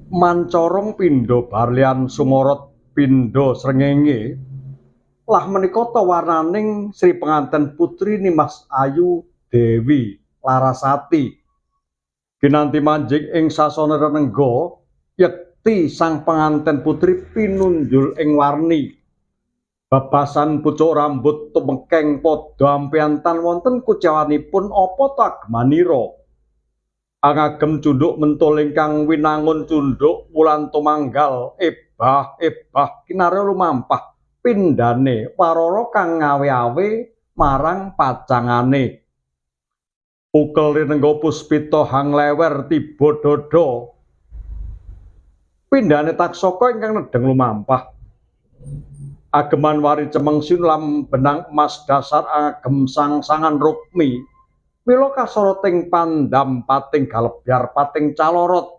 Mancorong pindha barlian sumorot pindha srengenge lah menika ta warnaning Sri Penganten Putri Nimas Ayu Dewi Larasati. Kinanti manjing ing sasana renengga, yekti sang penganten putri pinunjul ing warni. Babasan pucuk rambut tumekeng padha ampeyan tan wonten kucewanipun apa ta agemanira. Angagem cunduk mentul ingkang winangun cunduk wulan tumanggal ebah ebah kinarya lumampah pindhane warara kang ngawe-awe marang pacangane. Ukel rinengga puspita hanglewer tiba dada. Pindhane taksaka ingkang nedheng lumampah. Ageman wari cemeng sinulam benang emas dasar agem sangsangan rukmi. Mila kasoroting pandam pating galebyar pating calorot.